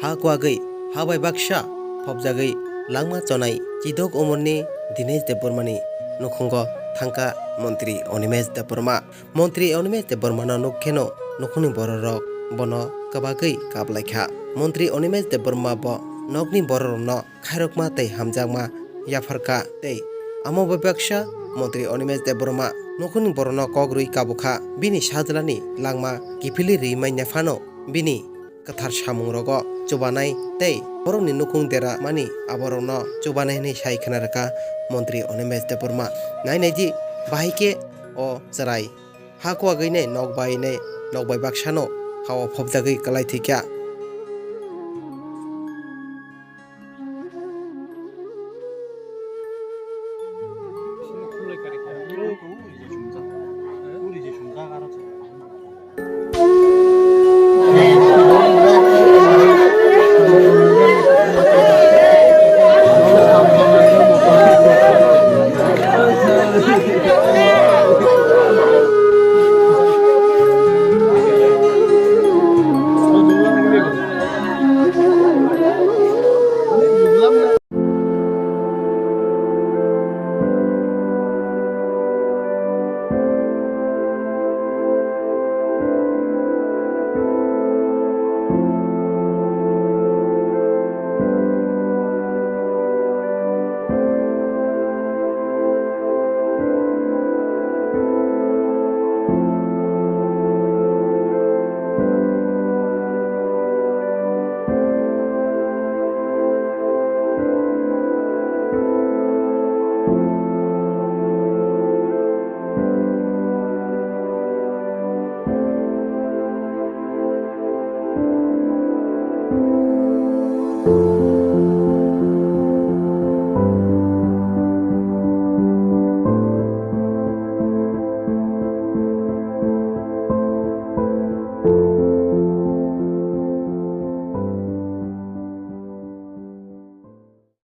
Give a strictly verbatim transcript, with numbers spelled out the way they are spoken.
ha kuagwi ha bai baksa phobjagwi langma chonai chidok umorni Dinesh Debbarmani nukhungo thangkha Montri Animesh Debbarma. Montri Animesh Debbarmano nukkheno nukhungni bororok bono kwbagwi kaplaikha. Montri Animesh Debbarma bo nokni bororokno khairokma tei hamjakma yapharkha tei amo bai baksa Montri Animesh Debbarma nukhungni borokno kok rwi kabukha. Bini sajlani langma kiphilwi rwi manya phano bini kwthar samungrogo chubanai tei borokni nukhung dera mani aborokno chubanai hwnwi sai khna rwkha Montri Animesh Debbarma. Nai naidi, bahai khe o chwrai ha kuagwinai nok bai nai nok bai baksano ha-o phobjagwi kwlai thwikha.